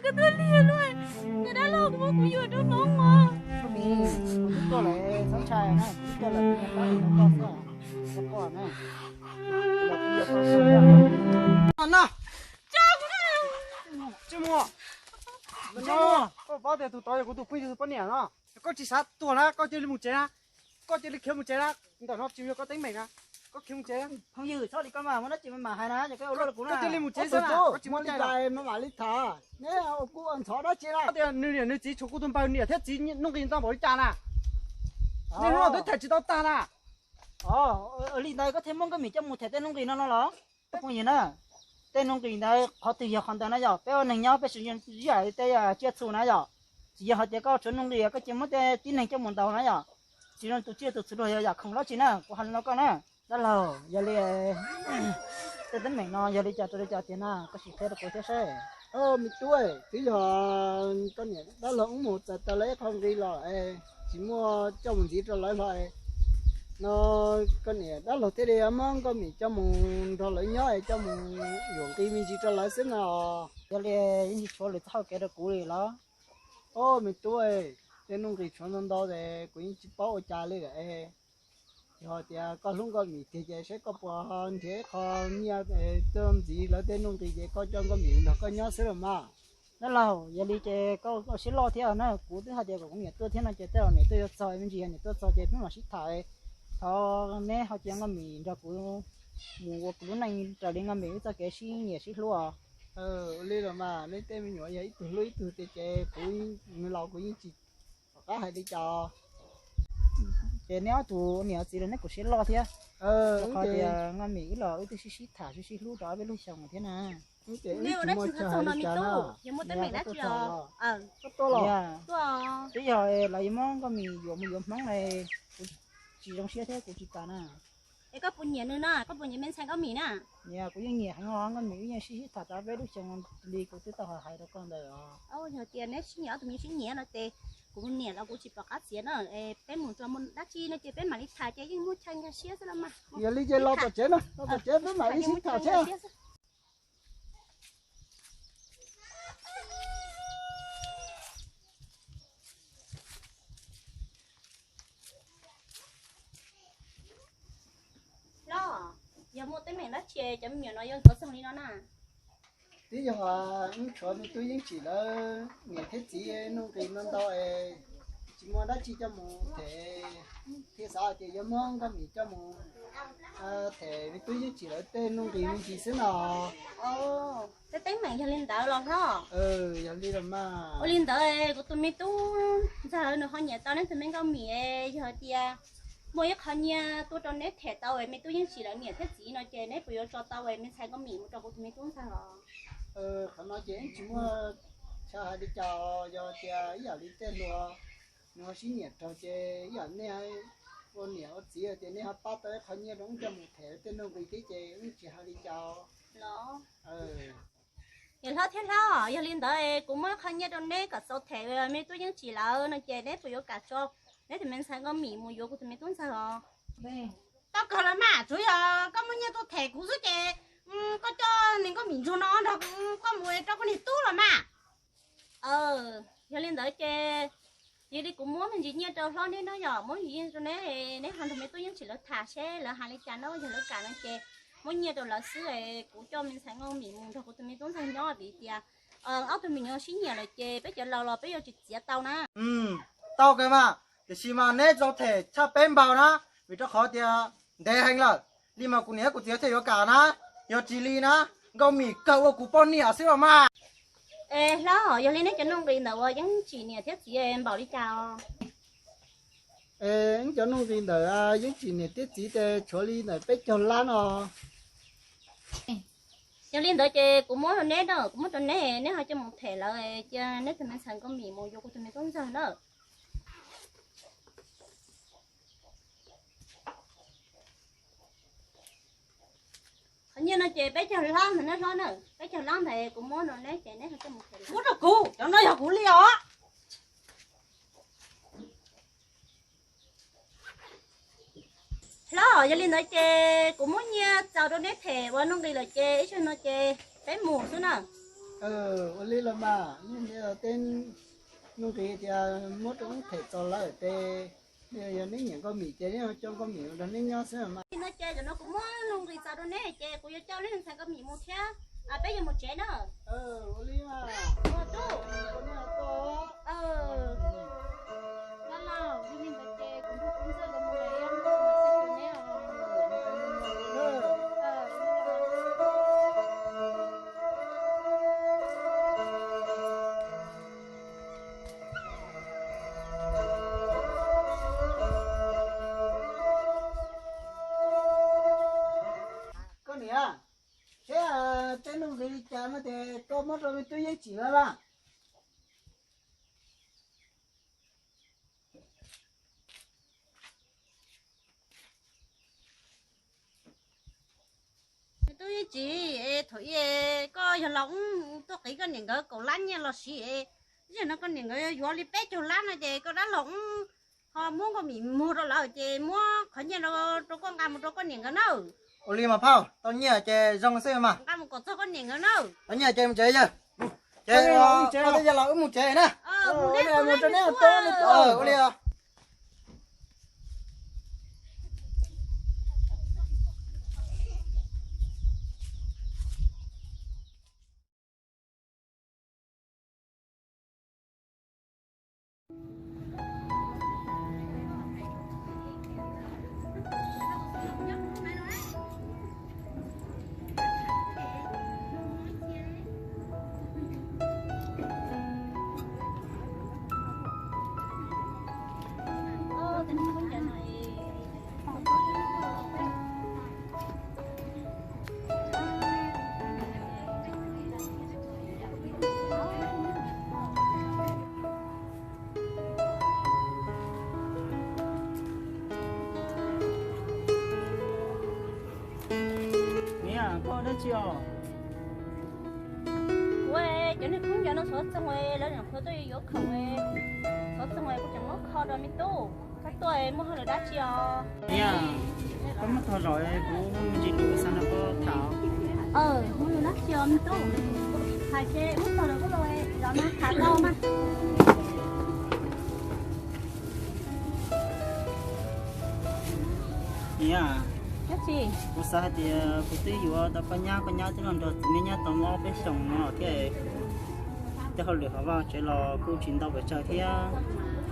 Koj tuaj lig luaj, niam dab laug, kuv muab kuv yuam rau Hmoob os. Koj mis, kuv twb tuaj lawm, txhob ntshai na, kuv twb tuaj lawm, kuv niam tab lis rau koj xwb, rau koj na. No, tsis mus. Koj paub tias tus tod yog kuv tus phooj ywg tus poj niam no, koj tsis xav tuag na, koj cia li mus tsev na, koj cia li khiav mus tsev na, ntawm no tsis yog koj teeb meem na, koj khiav mus tsev. Phooj ywg, txhob li koj mas, muaj dab tsi mas hais na, yog koj ua luaj li kuv na. Koj cia li mus tsev xwb na, koj tsis muaj cai los mam li tham. Neb kuj ua ntxhov dab tsi na? Tias nws niam nws txiv tshuav kuv tus npawg niam thiab txiv nuj nqis ntau npaum li cas na. Nej hnub no twb them tsis tau tag na. Li ntawd koj thiaj muab Nkauj Mim coj mus them tej nuj nqis no no los? Koj phooj ywg na, tej nuj nqis ntawd qhov twg yog qhov ntawd na yom? Peb ua neeg nyob peb tsis yog tej tsiaj txhu na yom? Tsis yog hais tias koj tshuav nuj nqis koj cia muab tej tib neeg coj mus ntaus na yom? Tsis zoo tus tsiaj tus txhu luag yog yam khoom dab tsi na, kuv hais li no koj na. Dab laug, yog li tej teeb meem no yog li cas rau li cas tiag na, koj sim qhia rau kuv thiab seb. Me tub, twb yog koj niam dab laug wb mus txais tau lawv ib qho nqi los es tsis muaj coj mus ntxiv rau lawv hlo no, koj niam dab laug thiaj li muab Nkauj Mim coj mus nrog lawv nyob es coj mus yuam nqi me ntsis rau lawv xwb no. Yog li yeej tsis tshuav lwm txoj hau kev rau kuv li los? Me tub, tej nuj nqis tshuav ntau ntau es kuv yeej tsis paub ua cas li lawm. Yog tias koj hlub Nkauj Mim tiag ces saib koj puas nrhiav ib qho nyiaj tuaj ntxiv lawv tej nuj nqis ces koj coj Nkauj Mim nrog koj nyob xwb los mas. Dab laug, yog li ces koj ua siab loj thiab na, kuv twb hais tias kom kuv niam tuaj thiab no ces tej zaum niam tuaj yuav txog me ntsis, yog niam tuaj txog ces peb mam sib tham. Thov neb ho cia Nkauj Mim nrog kuv mus ua kuv lub neej raws li Nkauj Mim wb txoj kev sib nyiam sib hlub os. Ua li los mas, neb tej me nyuam yog ib tug hlub ib tug tiag ces kuv, nws laus kuv yeej tsis pom qab hais li cas. Ces neb ob tug niam txiv los neb kuj siab loj thiab. Rau qhov tias Nkauj Mim wb los wb twb sib sib tham sib sib hlub rau ob peb lub xyoo thiab na. Neb ua dab tsi txog no me tub, yog muaj teeb meem dab tsi os? Twb yog lawv yuav muab Nkauj Mim yuav mus yuav Hmoob, kuv tsis zoo siab thiab kuv tsis kam na. Es koj puas nyiam nws na, koj puas nyiam me ntxhais Nkauj Mim na? Nyiam, kuv yeej nyiam heev os, Nkauj Mim wb yeej sib sib tham tau peb lub xyoo li kuv twb tau hais rau koj ntawd os. Yog tias neb sib nyiam, ob tug me sib nyiam no ces kuv niam los kuv tsis pom qab txiav na, es peb mus txog mus dab tsi no ces peb mam li tham ces yeej muaj chaw nkag siab xwb los mas. Yog li ces los tom tsev no, los tom tsev peb mam li sib tham thiab. Los, yog muaj teeb meem dab tsi cov me nyuam no yuav ntxhov txog li no na? Twb yog wb tshuav me tub Yeeb Tsim lawv niam thiab txiv nuj nqis no ntau es tsis muaj dab tsi coj mus them, thiaj xav hais tias yuav muab Nkauj Mim coj mus them me tub Yeeb Tsim lawv tej nuj nqis me ntsis xwb no. Tej teeb meem yog li ntawd los hlob? Yog li los mas. Ua li ntawd kuv tus me tub ntxawg nws ho nyiam tau neb tus me Nkauj Mim, yog tias muaj ib qho nyiaj tuaj rau neb them tau me tub Yeeb Tsim lawv niam thiab txiv no ces neb puas yuav tso tau me ntxhais Nkauj Mim mus rau kuv tus me tub ntxawg os? Qhov no ces yeej tsis muaj chaw hais li cas, yog tias ib yam li tej hluas nws ho sib nyiam raug ces ib yam nej ua niam ua txiv tias nej ho pab tau ib qho nyiaj rau wb coj mus them tej nuj nqis thiab ces wb tsis hais li cas. Los, yog hlob thiab hlob, yog li ntawd kuv muab qhov nyiaj rau neb kom txaus them me tub Yeeb Tsim lawv no ces neb puas yuav kam tso neb tus me ntxhais Nkauj Mim mus yuav kuv tus me tub ntxawg os? Tau kawg los mas, tsuav yog koj muaj nyiaj tuaj them kuv xwb ces koj coj niag Nkauj Mim ntsuag no nrog koj mus rau koj niag tub los mas. Yog li ntawd ces yog li kuv muab me ntsis nyiaj rau hlob neb no yom, muab me ntsis nyiaj rau neb, neb ho nrog me tub Yeeb Tsim lawv tham seb lawv hais li cas na, yog lawv kam no ces muab nyiaj rau lawv xwb, kuv coj me ntxhais Nkauj Mim mus nrog kuv tus me tub ntxawg nyob vim tias ob tug me nyuam sib nyiam lawm ces peb cov laus los peb yuav tsis txiav tau na. Tau kawg mas, tiam sis mas neb txaus them tshaj peb npaug na, vim rau qhov tias ntev heev lawm, li mas kuv niam kuv txiv thiaj yuav kam na, yog tsis li na, Nkauj Mim kawg ua kuv poj niam xwb los mas. Es hlob, yog li neb cov nuj nqis ntawm uas Yeeb Tsim niam thiab txiv npaum li cas os? Wb cov nuj nqis ntawm Yeeb Tsim niam thiab txiv ces tshuav li ntawm peb caug lab no. Yog li ntawd ces kuv muab rau neb na, kuv muab rau neb, neb ho coj mus them lawv, cia neb tus me ntxhais Nkauj Mim mus yuav kuv tus me tub ntxawg na. Qhov nyiaj no ces peb caug lab ntawd na hlob na, peb caug lab ntawd kuv muab rau neb ces neb ho coj mus them lawv. Muab rau kuv, cov no yog kuv li os. Hlob, yog li ntawd ces kuv muab nyiaj txaus rau neb them ua nuj nqis lawm ces ib zaug no ces peb mus xwb na. Ua li los mas, tej nuj nqis tias muab rau wb them txaus lawm ces, yog neb nyiam Nkauj Mim ces neb coj Nkauj Mim nrog neb nyob xwb mas. No ces zaum no kuv muab nuj nqis txaus rau neb ces kuv yuav coj neb ntxhais Nkauj Mim mus thiab, peb yuav mus tsev na. Ua li mas, ua tub. Los, yog li ntawd ces kuv nrog kuv ntxawg los mus lawm, neb os. Koj niam, seb tej nuj nqis li cas no ces koj muab rau me tub Yeej Tsim lawm las? Me tub Yeej Tsim, thaum ub koj yog laus wb tuaj qiv koj niam nkawd kaum lab nyiaj los siv, zaum no koj niam nkawd yuav li peb caug lab no ces koj dab laug wb ho muab Nkauj Mim muag rau lawm ces muab qhov nyiaj rau koj nqa mus rau koj niam nkawd na. Ua li mas phauj, tau nyiaj ces zoo xwb mas. Nqa mus kom txog koj niam nkawd na. Tau nyiaj ces mus tsev yawg. Ces koj twb yog laus wb mus tsev na. Mus rau neb mus tau. Ua li os. Niam, koj ua dab tsi os? Kuv, cov niag khaub ncaws no xov txoog, lawv nyuam qhuav tuaj yuav khoom, xov txoog kuv tseem muab kho rau me tub. Koj tuaj muaj hauj lwm dab tsi os? Niam, koj muab tog zom, kuv muaj me ntsis lus xav nrog koj tham. Muaj lus dab tsi os me tub? Hais ces muab tog lawm kuj los, zov no tham tau mas. Niam, kuv xav hais tias kuv twb yuav tau koj nyab, koj nyab twb los nrog txiv neej nyob tau muaj ob peb xyoos no thiab. Tej hauj lwm hauv vaj tsev los kuj tsis ntau pes tsawg thiab,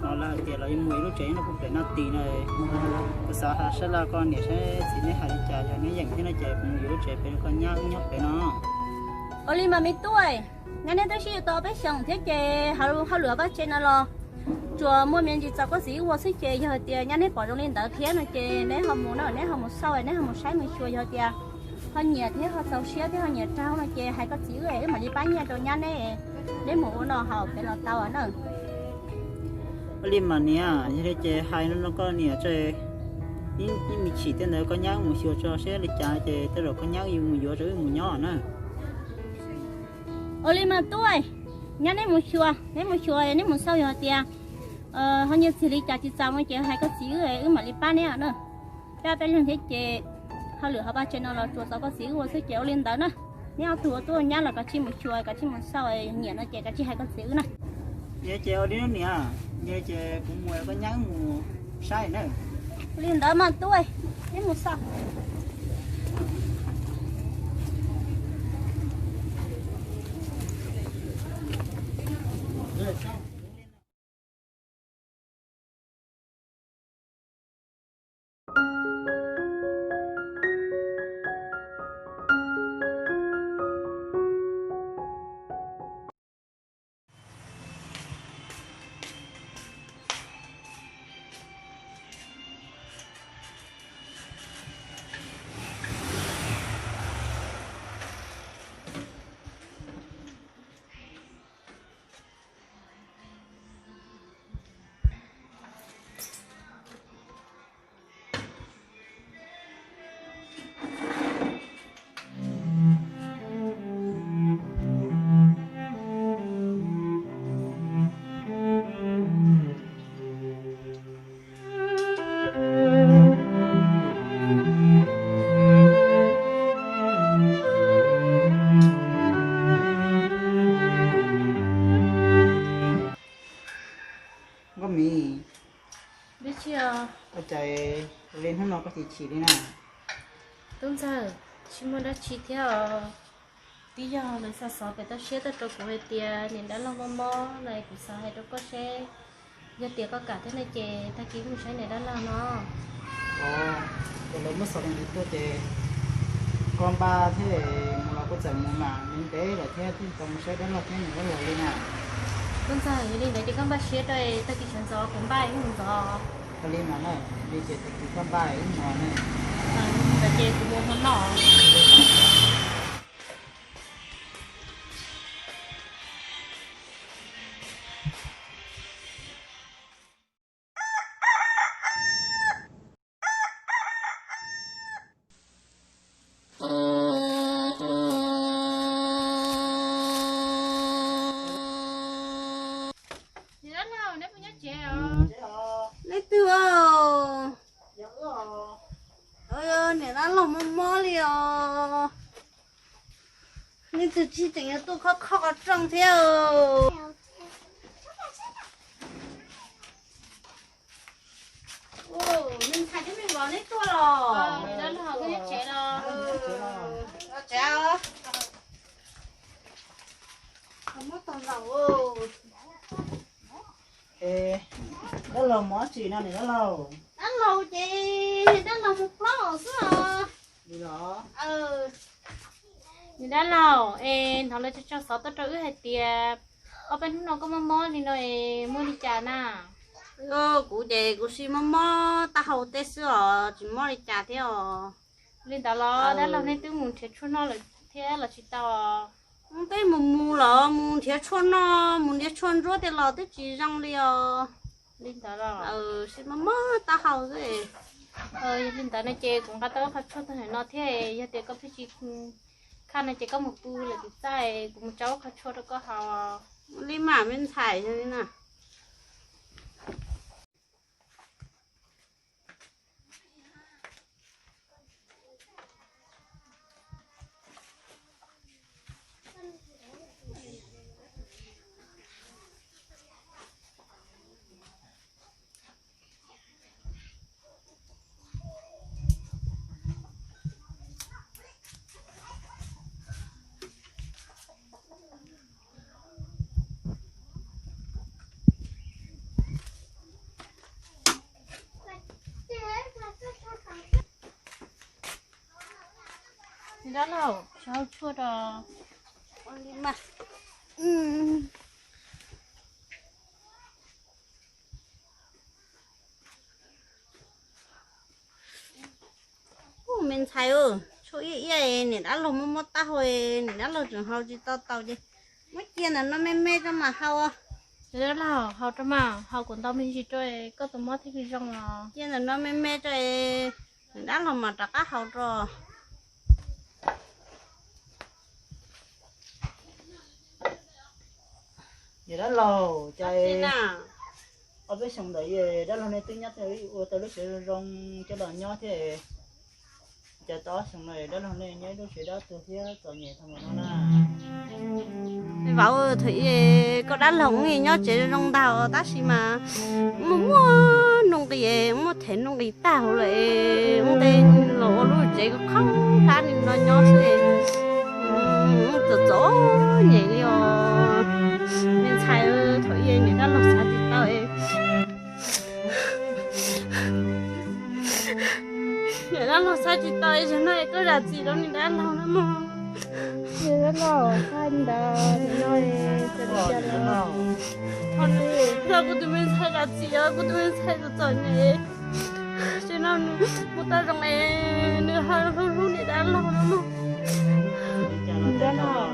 los lawv hais tias los yuav mus ib lub tsev nyob rau pem Naj Tis na. Kuv xav sab laj koj niam saib txiv neb hais li cas, yog neb yeem thiab no ces kuv mus yuav lub tsev pem rau koj nyab wb nyob pem no. Ua li mas me tub, nyab neb twb sib yuav tau peb xyoos thiab ces hauj lwm hauv vaj tsev no los tsuas muaj me ntsis txaus koj txiv wb ua xwb ces yog hais tias nyab neb pom zoo li ntawd thiab no ces neb ho mus na, neb ho mus xauj, neb ho mus saib mus xyuas, yog tias ho nyiam thiab ho txaus siab thiab ho nyiam raug no ces hais koj txiv wb, wb mam li pab nyiaj rau nyab neb, neb mus ua noj haus pem los tau na. Ua li mas niam, yog li ces hais no koj niam tso, ib me chim tej ntawd koj nyab wb mus xyuas tso seb li cas ces tej zaum koj nyab wb yuav mus yuav rau wb mus nyob na. Ua li mas tub, nyab neb mus xyuas, neb mus xyuas neb mus xauj yog tias ho nyiam txiag li cas tsis txaus no ces hais koj txiv wb, wb mam li pab neb na. Peb peb leeg thiab ces hauj lwm hauv vaj tsev no los tsuas txaus koj txiv wb ua xwb ces ua li ntawd na. Neb ob tug tuaj nyab los kav tsij mus xyuas, kav tsij mus xauj, nyiam no ces kav tsij hais koj txiv wb na. Yog ces ua li niam, yog ces kuv mus koj nyab wb mus saib na. Ua li ntawd mas tub, neb mus xauj. Tim chim li na. Tub ntxawg, tsis muaj dab tsi thiab os. Twb yog lawv xav xov pem toj siab tuaj rau kuv hais tias niam dab laug mob mob no, kuv xav hais rau koj seb yog tias koj kam thiab no ces tag kis mus saib niam dab laug no. Os, ces lawv muab xov li ntawd tuaj ces koj npaj thiab mus los kuj txawm mus mam li ntev lawm thiab, twb tsis tau mus saib dab laug thiab niam dab laug li na. Tub ntxawg, yog li ntawd ces koj npaj siab rau tag kis sawv ntxov kuv npaj wb mus ntxov. Ua li mas na, li ces tag kis koj npaj wb mus ne. Ntawd ces kuv mus hmo no. Leej twg? Niam dab laug mob mob li os. Leej twg tsis tseem yuav tuaj khob khob qhov rooj thiab. Me ntxhais thiab me vauv neb tuaj los? Los tsev. Muab tau zaum. Dab laug mus dab tsi no niam dab laug? Dab laug ces dab laug mus plob xwb os. Niam dab laug, es hnov lawv tso xov tuaj rau wb hais tias ob peb hnub no koj mob mob li no es muaj li cas na? Kuv ces kuv sim mob mob taub hau tej xwb os, tsis mob li cas thiab os. Li ntawd los dab laug nej twb mus nrhiav tshuaj noj lawm thiab los tsis tau? Twb mus mus los mus nrhiav tshuaj noj, mus nrhiav tshuaj ntsuab tej los twb tsis zoo li os. Li ntawd los sim mob mob taub hau xwb. Yog li ntawd no ces kuv nqa tau ib qho tshuaj tuaj ntawm no thiab, yog tias koj pheej tsis khaj no ces koj mus pw lawm tim txaj, kuv mus tsa ib qho tshuaj rau koj haus. Li mas me ntxhais, yog li na. Dab laug, sawv tshuaj rau. Ub, me ntxhais, tshuaj iab iab, niam dab laug muab muab tag hau, niam dab laug tseem haus tsis tau taus ces muab cia ntawm no me me rau mam haus. Dab laug, haus rau mas, haus kom ntau me ntsis rau koj tus mob thiaj li zoo os. Cia ntawm no me me rau, niam dab laug mam rov qab haus rau. Niam dab laug, cas ob peb xyoos ntawd dab laug nej twb nyob ua tau lub tsev zoo zoo coj los nyob thiab, cas tau ob xyoos no dab laug nej nyob ib lub tsev dab tuag thiab txom nyem tag npaum no na? Vauv, thaum ub koj dab laug nyob tsev zoo ntag tab sis mas muaj muaj nuj nqis, muaj them nuj nqis tag huv lawm, ua ntej los ua lub tsev khaub hlab li no nyob xwb, txom txom nyem li os. Me ntxhais, thaum ub niam dab laug xav tsis tau. Niam dab laug xav tsis tau, zaum no koj zam txim rau niam dab laug na mog. Niam dab laug, thaum nws tau kuv tus me ntxhais zam txim os, kuv tus me ntxhais txom txom nyem, zaum no nws mus tau zoo es nws ho hlub hlub niam dab laug na mog. Niam dab laug,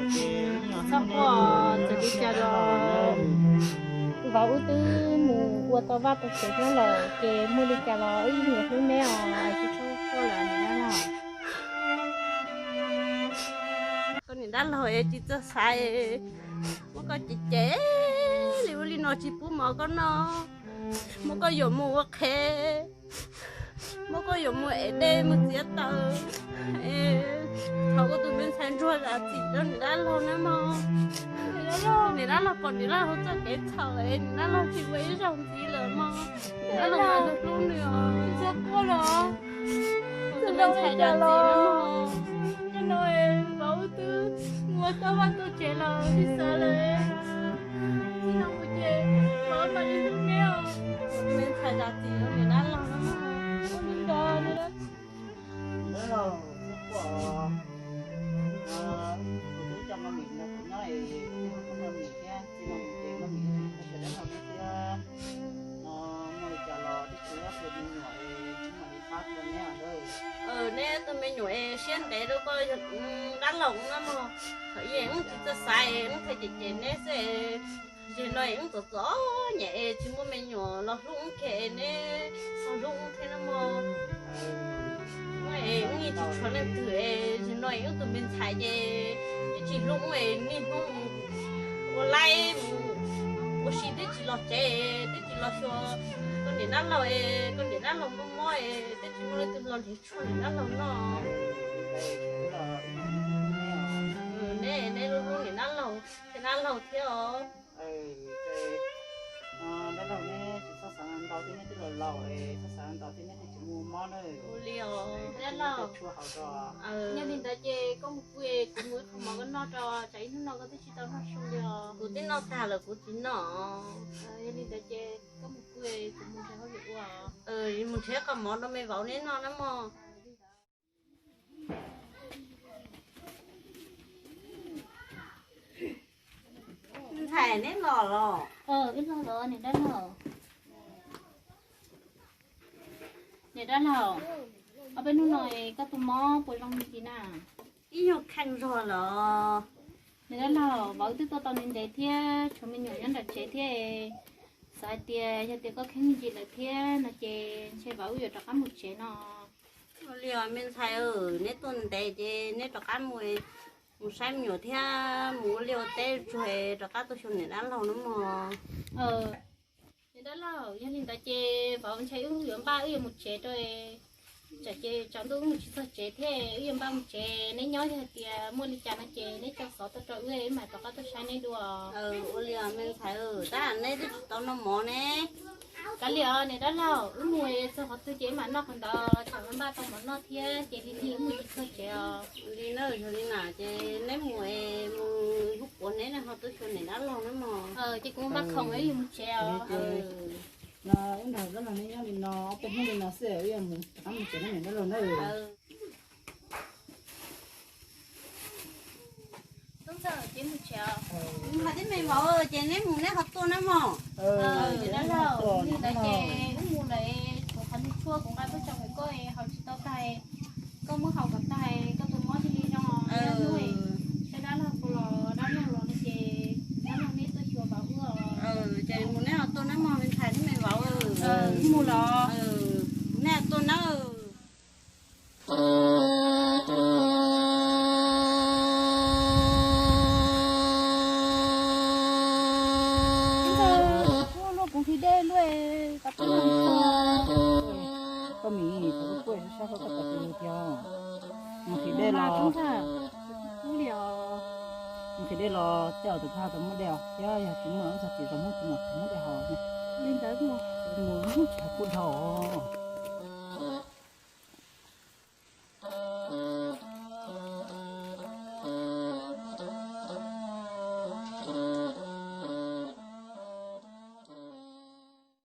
txhob quaj, txawm li cas los vauv wb twb mus ua tau vaj tau tsev nyob lawm ces muaj li cas los wb yeej yuav hlub neb os, tsis txhob quaj lawm niam dab laug. Koj niam dab laug es tsis txawj xav, muab koj cem cem li ua li no tsis pub mov koj noj, muab koj yuam mus ua qhev, muab koj yuam mus ev dej mus txiav taws. Thov koj tus me ntxhais ntsuag zam txim rau niam dab laug na mog. Niam dab laug pom niam dab laug txoj kev txhaum es niam dab laug tsis ua ib zaug ntxiv lawm mog. Niam dab laug mas hlub nws os. Tus me ntxhais dab tsi los, nim no vauv wb twb mus ua tau vaj tau tsev los tsis xav lawm. Txij no mus ces vauv mam li hlub neb os. Tus me ntxhais dab tsi los, niam dab laug no ua li ntawd. Niam dab laug, kuv quaj, kuv twb coj Nkauj Mim nrog kuv nyob es kuv twb hu Nkauj Mim thiab, txij no mus ces Nkauj Mim twb tsis tau sawv dab laug neb thiab. No muaj li cas los twb tsis yog tus me nyuam es mam li pab tau neb os. Neb tus me nyuam es siab ntev rau koj dab laug na mog. Thaum ub wb tsis txawj xav es wb thiaj cem cem neb xwb. Zaum no wb txom txom nyem es tsis muaj me nyuam los hlub wb kiag es neb ho hlub wb thiab na mog. Wb yeej tsis tshuav leej twg es zaum no wb tus me ntxhais ces twb tsis hlub wb es niaj hnub mus ua laib mus ua si twb tsis los tsev, twb tsis los xyuas koj niam dab laug es koj niam dab laug mob mob es twb tsis muaj leej twg los nrhiav tshuaj niam dab laug noj. Neb, neb hlub hlub niam dab laug thiab dab laug thiab os. Dab laug, neb tsis txhob xav ntau thiab, neb twb laus laus es txhob xav ntau thiab, neb thiaj tsis muaj mob na. Ua li os dab laug. Yog li ntawd ces koj mus pw es kuv mus ib qho mov koj noj tso, tsam ib hnub no koj twb tsis tau noj su li os. Kuv twb noj tag lawm, kuv tsis noj. Yog li ntawd ces koj mus pw es kuv mus nrhiav hauj lwm ua. Mus nrhiav qho mov rau me vauv neb noj na mog. Ntxhais, neb los los? Wb los los niam dab laug. Niam dab laug, ob peb hnub no koj tus mob puas zoo li cas na? Ib nyuag kheej zog los. Niam dab laug, vauv wb twb tuaj tau ntev ntev thiab tshuav me nyuam nyob nram tsev thiab. Xav hais tias yog tias koj kheej me ntsis lawm thiab no ces ntshe vauv wb yuav rov qab mus tsev no. Ua li os me ntxhais, neb tuaj ntev ces neb rov qab mus, mus saib me nyuam thiab mus ua liaj ua teb tsuag rov qab tuaj xyuas niam dab laug na mog. Niam dab laug, yog li ntawd ces vauv ntshe wb yuav npaj wb yuav mus tsev rau, tsam ces tsaus ntuj wb mus tsis txog tsev thiab wb yuav npaj mus tsev. Neb nyob yog hais tias muaj li cas no ces neb tso xov tuaj rau wb, wb mam rov qab tuaj saib neb dua. Ua li os me ntxhais, tab neb twb tsis tau noj mov ne. Kav liam os niam dab laug, wb mus txog qhov twg ces wb mam noj qhov ntawd, tsam npaj tau mov noj thiab ces lig lig wb mus tsis txog tsev os. Li na, yog li na ces neb mus es mus hu puav neb ho tuaj xyuas niam dab laug na mog. Ces kuv npaj khoom wb yuav mus tsev os. No wb nrog dab laug neb nyob li no ob peb hnub li no xwb wb yuav mus rov qab mus tsev na niam dab laug na. Tub ntxawm, ces mus tsev os. Kuv hais tib me vauv ces neb mus neb ho tuaj na mog. Niam dab laug, li ntawd ces wb mus lawm, kuv qhov nws tshuaj kuv nqa tuaj tso pem koj haus tsis tau tag, koj muab haus kom tag koj tus mob thiaj li zoo. Saib dab laug puas los, dab laug los no ces dab laug neb tuaj xyuas vauv wb os. Ces mus neb ho tuaj na mog me ntxhais thiab me vauv. Wb mus los. Neb ho tuaj nawb. Kuv nqhis dej luaj. Koj mis, kuv kuaj sab sab koj tab tus tiag. Mus nqhis dej los. Mus nqhis dej los tej zaum tus koj tau muab dej os, thiab yog tsis muaj los txog tim zos Hmoob tsis muaj, tsis muaj dej haus. Li ntawd mus, mus tsis kuj dhau os.